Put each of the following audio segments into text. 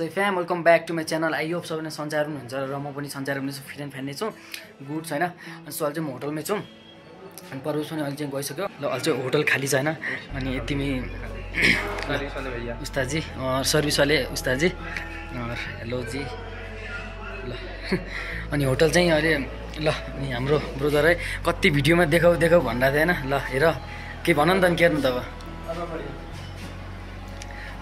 नमस्ते fam, welcome back to my channel. I hope सबैले सन्चै हुनुहुन्छ र म पनि सन्चै हुनेछु, फिट एन्ड फाइन नै छु, गुड छैन। अनि सो अहिले चाहिँ म होटलमै छु अनि परवेश पनि अहिले चाहिँ गइसक्यो ल। अहिले चाहिँ होटल खाली छैन अनि यतिमै उस्तादजी सर्भिस वाले उस्तादजी हेलो जी ल। अनि होटल चाहिँ अहिले ल अनि हाम्रो ब्रदर है कति भिडियोमा देखाउ भन्दा थिएन ल। हेर के भन नि त नि, के हेर्नु त अब।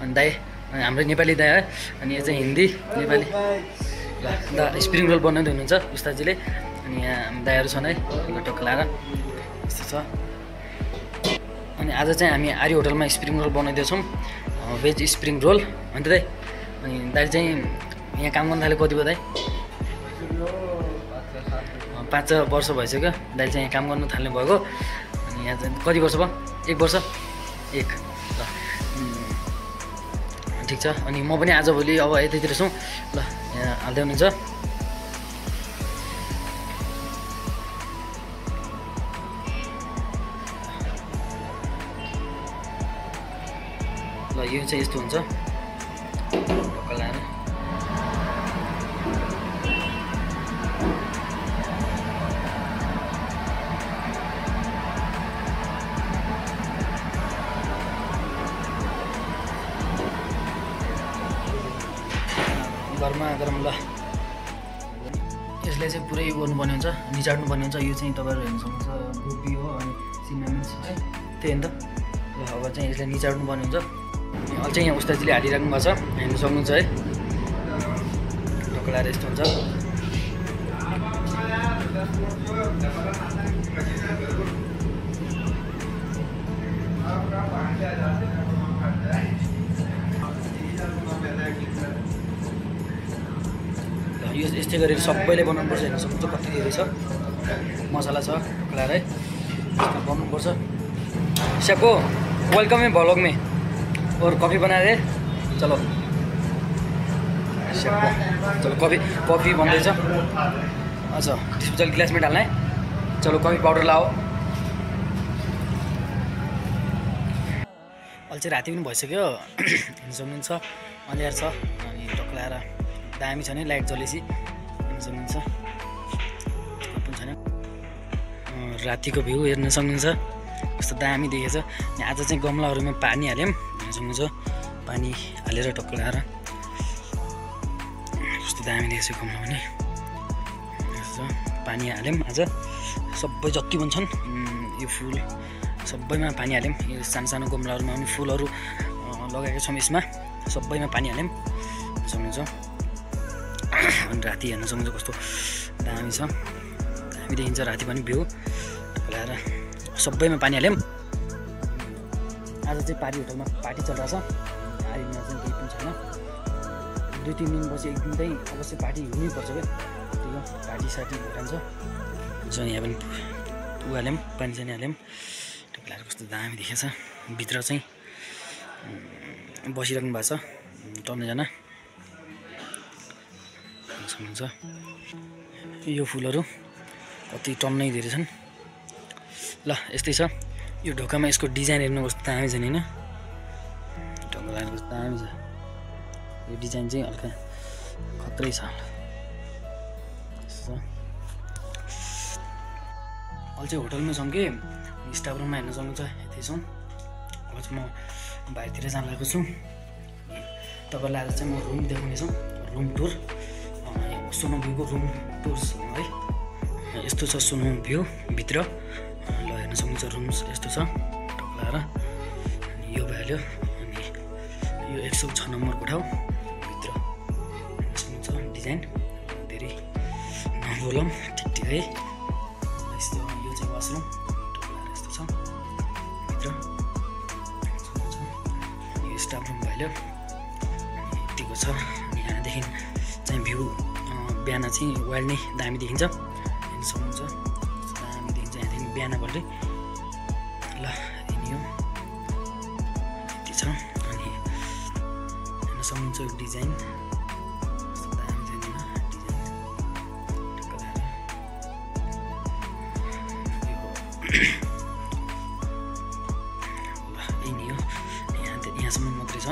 अनि दाइ हाम्रो नेपाली दाइ है, अनि यो चाहिँ हिन्दी नेपाली ल। दा स्प्रिङ रोल बनाउँदै हुनुहुन्छ उस्तादजीले। अनि यहाँ दाइहरू छन् है टक्क लाएर यस्तो छ। अनि आज चाहिँ हामी आर्य होटलमा स्प्रिङ रोल बनाउँदैछौँ, भेज स्प्रिङ रोल। अन्त दाइ अनि दाइ चाहिँ यहाँ काम गर्न थाल्यो कति भयो दाइ? 5 वर्ष भइसक्यो दाइ चाहिँ यहाँ काम गर्नु थाल्नु भएको। अनि यहाँ चाहिँ कति वर्ष भयो? 1 वर्ष 1 ल। ठिक छ। अनि म पनि आजभोलि अब यतैतिर छु ल। यहाँ हाल्दै हुनुहुन्छ ल। यो चाहिँ यस्तो हुन्छ ढक्का लाएर। गरमा गरम ल। यसलाई चाहिँ पुरै गर्नुपर्ने हुन्छ, निचाड्नुपर्ने हुन्छ। यो चाहिँ तपाईँहरू हेर्नु सक्नुहुन्छ गोपी हो अनि सिमला मिर्च है, त्यही हो नि त ल। अब चाहिँ यसलाई निचाड्नुपर्ने हुन्छ। अहिले चाहिँ यहाँ उस्तादजीले हालिराख्नु भएको छ, हेर्नु सक्नुहुन्छ है ढोक्लाएर यस्तो हुन्छ। यो यस्तै गरेर सबैले बनाउनुपर्छ, हेर्नु सक्नुहुन्छ कति धेरै छ मसला छ ढोक्लाएर है, यस्तो बनाउनुपर्छ। सेको वेलकम है ब्लॉग में, और कॉफ़ी बना दे चलो। चलो कॉफ़ी बन्दैछ। अच्छा डिस्पोजल ग्लास में डालना है। चलो कॉफ़ी पाउडर लाओ। अहिले चाहिँ राति पनि भइसक्यो, हेर्नु सक्नुहुन्छ अँध्यार छ अनि टक्लाएर दामी छ नि, लाइट जलेसी हेर्नु सक्नुहुन्छ पनि छैन। रातिको भ्यू हेर्नु सक्नुहुन्छ कस्तो दामी देखेछ। अनि आज चाहिँ गमलाहरूमा पानी हाल्यौँ, हेर्नु सक्नुहुन्छ पानी हालेर टक्क लगाएर कस्तो दामी देखेछ गमला पनि। पानी हाल्यौँ आज सबै जति पनि छन् यो फुल सबैमा पानी हाल्यौँ। यो सानो सानो गमलाहरूमा पनि फुलहरू लगाएका छौँ, यसमा सबैमा पानी हाल्यौँ सक्नुहुन्छ। अनि राति हेर्नु सक्नुहुन्छ कस्तो दामी छ, दामी देखिन्छ राति पनि भ्यू लगाएर सबैमा पानी हाल्यौँ। आज चाहिँ पार्टी होटलमा पार्टी चलिरहेछ, आर्यमा चाहिँ केही पनि छैन। 2-3 दिनपछि एक दिन चाहिँ अवश्य पार्टी हुनैपर्छ क्या, त्यही हो पार्टी सार्टी भइरहन्छ। यहाँ पनि उ हाल्यौँ, पानी सानी हाल्यौँ ढोक्लाएर कस्तो दामी देखेछ। भित्र चाहिँ बसिराख्नु भएको छ टन्नैजना सक्नुहुन्छ। यो फुलहरू कति टन्नै धेरै छन् ल। यस्तै छ यो ढोकामा, यसको डिजाइन हेर्नु कस्तो दामी छ नि होइन, ढोका लगाएर कस्तो दामी छ। यो डिजाइन चाहिँ हल्का खत्रै छ। अहिले चाहिँ होटलमै छौँ कि स्टाफ रुममा हेर्नु सक्नुहुन्छ, यतै छौँ। अब चाहिँ म बाहिरतिर जान लागेको छु। तपाईँहरूलाई आज चाहिँ म रुम देखाउनेछु, रुम टुर। सोनो भ्यूको रुम टुर है, यस्तो छ सोनो भ्यू भित्र ल। हेर्नु सक्नुहुन्छ रुम्स यस्तो छ टक्लाएर। अनि यो भइहाल्यो। अनि यो 106 नम्बर कोठा भित्र हेर्नु सक्नुहुन्छ डिजाइन धेरै नबोलौँ ठिक है। यस्तो यो चाहिँ वासरुम टक्लाएर यस्तो छ भित्र यो स्टाफ रुम भइहाल्यो। यतिको छ। यहाँदेखि चाहिँ भ्यू बिहान चाहिँ वाइल्ड नै दामी देखिन्छ, हेर्नु सक्नुहुन्छ दामी देखिन्छ यहाँदेखि बिहानभरि ल। यति हो यति छ। अनि हेर्नु सक्नुहुन्छ डिजाइन दामी छ नि डिजाइन ल। यही हो, यहाँसम्म मात्रै छ।